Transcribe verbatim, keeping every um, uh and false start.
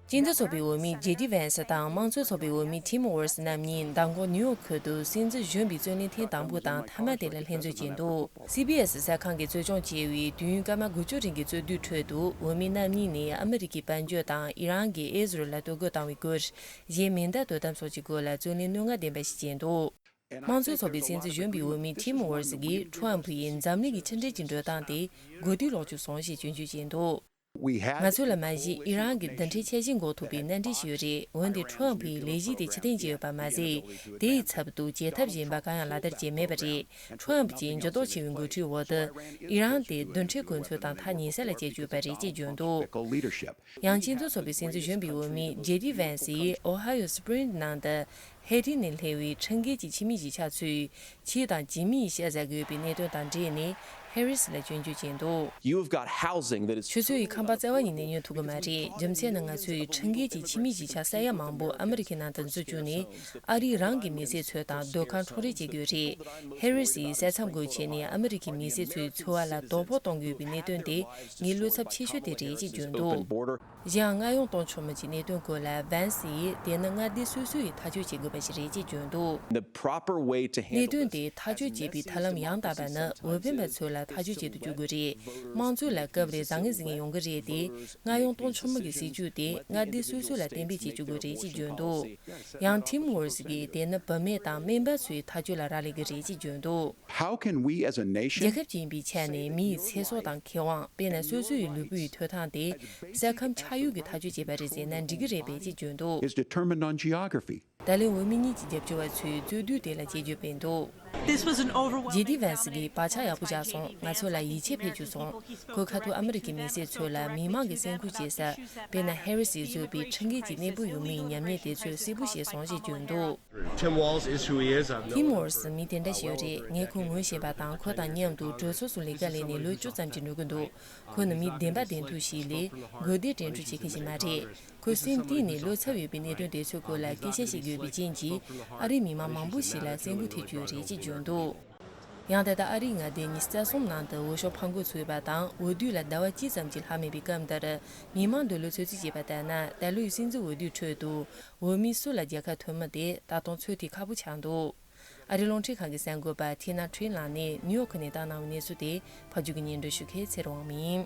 སྤྱི་མཐུན་ཚོགས་པའི་འོས་མི་ཇེ་ཌི་ཝན་སི་དང་དམངས་གཙོའི་ཚོགས་པའི་འོས་མི་ཊིམ་ཝོར་སི་རྣམ་གཉིས་མདང་དགོང་ནིའུ་ཡོག་ཁུལ་དུ་སྲིད་འཛིན་གཞོན་པའི་རྩོད་ལེན་ཐེངས་དང་པོ་དང་མཐའ་མ་དེ་ལ་ལྷན་འཛོམས་བྱས་འདུག། སི་བི་ཨེས་གསར་ཁང་གིས་གཙོ་སྐྱོང་བྱས་པའི་དུས་ཡུན་སྐར་མ་དགུ་བཅུ་རིང་གི་རྩོད་དུས་ཁྲོད་དུ་འོས་མི་རྣམ་གཉིས་ནས་ཨ་མི་རི་ཀའི་དཔལ་འབྱོར་དང་ཨི་རན་གྱིས་ཨི་ཟི་རལ་ལ་གཏོར་རྒོལ་བཏང་བའི་སྐོར། གཞན་མེ་མདའ་དོ་དམ་སོགས་ཀྱི་སྐོར་ལ་རྩོད་ལེན་སྣོད་ངར་ལྡན་པ་ཞིག་བྱས་འདུག། དམངས་གཙོའི་ཚོགས་པའི་སྲིད་འཛིན་གཞོན་པའི་འོས་མི་ཊིམ་ཝོར་སི་གིས་ཊརམ་ཕུ་ཡིས་འཛམ་གླིང་གི་ཕྱི་འབྲེལ་གྱི་འགྲོ་སྟངས་དེ་གོ་བསྡུར་ལོག་བཅུག་སོང་ཞེས་སྐྱོན་བརྗོད་བྱས་འདུག། ང་ཚོ་ལ་མ་གཞི་ཨི་རན་གྱི་རྡུལ་ཕྲན་ཆ་ཤས་འགོག་ཐུབ་པའི་མནའ་འབྲེལ་ཞིག་ཡོད་རེད། འོན་ཏེ་ཊརམ་ཕུ་ཡི་ལས་གཞི་དེ་ཕྱིར་འཐེན་བྱས་ཡོད་པ་མ་ཟད། དེ་ཡི་ཚབ་ཏུ་བྱེད་ཐབས་གཞན་པ་གང་ཡང་ལག་བསྟར་བྱས་མེད་པ་རེད། ཊརམ་ཕུ་གྱི་འགྱུར་ལྡོག་ཆེ་བའི་འགོ་ཁྲིད་འོག་ཏུ་ཨི་རན་དེ་རྡུལ་ཕྲན་གོ་མཚོན་དང་ཐག་ཉེ་ས་ལ་བཅད་བཅུག་པ་རེད་ཅེས་བརྗོད་འདུག། ཡང་སྤྱི་མཐུན་ཚོགས་པའི་སྲིད་འཛིན་གཞོན་པའི་འོས་མི་ཇེ་ཌི་ཝན་སི་ཡིས་ཨོ་ཧ་ཡོ་སི་པྲིན་ནང་དུ་ཧེ་ཏི་ནས་སླེབས་པའི་ཁྲིམས་འགལ་གྱི་ཕྱི་མི་གཞིས་ཆགས་ཚོས་ཆོས་དང་ཇི་མི་ཡི་ཤ་ཟ་དགོས་པའི་གནད་དོན་དང་འབྲེལ་ནས་ཧེ་རི་སི་ལ་སྐྱོན་བརྗོད་བྱས་འདུག། You've got housing that is ཁྱོད་ཚོ་ཡི་ཁང་པ་རྩ་བ་ཉིད་ནས་ཉོ་ཐུབ་ཀྱི་མ་རེད། རྒྱུ་མཚན་ནི་ང་ཚོ་ཡི་ཁྲིམས་འགལ་གྱི་ཕྱི་མི་གཞིས་ཆགས་ས་ཡ་མང་པོ་ཨ་མི་རི་ཁའི་ནང་དུ་འཛུལ་བཅུག་ནས་ཨ་རིའི་རང་གི་མི་སེར་ཚོ་དང་སྡོད་ཁང་འཕྲོག་རེས་བྱེད་དགོས་རེད། ཧེ་རི་སི་ཡིས་ས་མཚམས་སྒོ་ཕྱེ་ནས་ཨ་མི་རི་ཁའི་མི་སེར་ཚོའི་འཚོ་བ་ལ་དོ་ཕོག་གཏོང་དགོས་པའི་གནད་དོན་དེ་ངའི་བློ་འཚབ་ཆེ་ཤོས་དེ་རེད་ཅེས་བརྗོད་འདུག། གཞན་ཡང་མངའ་ཡོང་གཏོང་ཆོག་མིན་གྱི་གནད་དོན་སྐོར་ལ་ཝན་སི་ཡིས་དེ་ནི་མངའ་སྡེ་སོ་སོ་ཡིས་ཐག་གཅོད་བྱེད་དགོས་པ་ཞིག་རེད་ཅེས་བརྗོད་འདུག། The proper way to handle གནད་དོན་དེ་ཐག་གཅོད་བྱེད་པའི་ཐབས་ལམ་ཡང་དག་པ་ནི་འོས་འཕེན་པ་ཚོ་ལ་ཐག་གཅོད་བྱེད་དུ་འཇུག་དགོས་རེད། དམངས་གཙོ་ལ་སྐབས་རེ་བཟང་ངན་ཟིང་ངན་ཡོང་གི་རེད་དེ། མངའ་ཡོང་གཏོང་ཆོག་མིན་གྱི་སྲིད་ཇུས་དེ་མངའ་སྡེ་སོ་སོ་ལ་གཏན་འབེབས་བྱེད་བཅུག་དགོས་རེད་ཅེས་བརྗོད་འདུག། ཡང་ཊིམ་ཝོར་སི་གིས་དེ་ནི་བུད་མེད་དང་སྨན་པ་ཚོའི་ཐག་གཅོད་ལ་རག་ལས་ཀྱི་རེད་ཅེས་བརྗོད་འདུག། How can we as a nation རྒྱལ་ཁབ་ཅིག་ཡིན་པའི་ཆ་ནས་མི་ཡི་ཚེ་སྲོག་དང་ཁེ་དབང་། དཔེར་ན་སོ་སོ་ཡི་ལུས་པོ་ཡི་ཐོབ་ཐང་དེ་ས་ཁམས་ཆགས་ཡུལ་གྱིས་ཐག་གཅོད་བྱས་པ་རེད་ཟེར་ན་འགྲིག་གི་རེད་པས་ཅེས་བརྗོད་འདུག། Is determined on geography. ད་ལན་འོས་མི་གཉིས་ཀྱི་རྒྱབ་སྐྱོར་བ་ཚོས་རྩོད་དུས་དེ་ལ་དཔྱད་བརྗོད་སྤེལ་འདུག། This was an overwhelming ཇེ་ཌི་ཝན་སི་གིས་བག་ཆགས་ཡག་པོ་བཞག་སོང་། ང་ཚོ་ལ་ཡིད་ཆེས་འཕེལ་བཅུག་སོང་། ཁོས་ཁ་ཐུག་ཨ་མི་རི་ཀའི་མི་སེར་ཚོ་ལ་མི་མང་གིས་སེམས་ཁུར་བྱེད་ས། དཔེར་ན་ཧེ་རི་སིས་བཟོས་པའི་ཁྲིམས་འགལ་གྱི་གནས་བབ་ཡོད་མེད་ཉམས་ཉེས་དེ་ཚོ་གསལ་པོ་ཤེས་སོང་ཞེས་བརྗོད་འདུག། Tim Walz is who he is. I've known Tim Walz་མི་དེ་འདྲ་ཞིག་ཡོད་རེད། ངས་ཁོ་ངོ་ཤེས་པ་དང་། ཁོ་དང་མཉམ་དུ་གྲོས་ཚོགས་སུ་ལས་ཀ་ལས་ནས་ལོ་བཅུ་ཙམ་ཅིག་འགྲོ་གི་འདུག། ཁོ་ནི་མི་བདེན་པ་བདེན་ཐུབ་ཞིག་ལས་དགོས་འདོད་འདྲེན་སྤྲོད་བྱེད་མཁན་ཞིག་མ་རེད། ཁོས་སེམས་གཏིང་ནས་བློ་འཚབ་ཡོད་པའི་གནད་དོན་དེ་ཚོའི་སྐོར་ལ་སྐད་ཆ་བཤད་ཀྱི་ཡོད་པའི་རྐྱེན་གྱིས་ཨ་རིའི་མི་མང་མང་པོ་ཞིག་ལ་སེམས་འགུལ་ཐེབས་ཀྱི་ཡོད་རེད་ཅེས་བརྗོད་འདུག། ཡང་ད་ལྟ་ཨ་རིའི་མངའ་སྡེ་ཉི་ཤུ་རྩ་གསུམ་ནང་དུ་འོས་ཤོག་འཕང་འགོ་ཚུགས་པ་དང་། འོས་བསྡུ་ལ་ཟླ་བ་གཅིག་ཙམ་གྱིས་ལྷག་མེད་པའི་སྐབས་འདིར་མི་མང་འདོད་བློ་ཚོད་རྩིས་བྱས་པ་ལྟར་ན། ད་ལོའི་སྲིད་འཛིན་འོས་བསྡུའི་ཁྲོད་དུ་འོས་མི་སུ་ལ་རྒྱལ་ཁ་ཐོབ་མིན་དེ་ད་དུང་ཚོད་ཐིག་ཁག་པོ་ཆགས་འདུག། ཨ་རིའི་རླུང་འཕྲིན་ཁང་གི་གསར་འགོད་པ་ཐི་ན་ཁྲིན་ལགས་ནས་ནིའུ་ཡོག་ནས་བཏང་གནང་བའི་གནས་ཚུལ་དེ་ཕབ་སྒྱུར་གྱིས་སྙན་སྒྲོན་ཞུ་མཁན་ཚེ་རིང་དབང་མོ་ཡིན།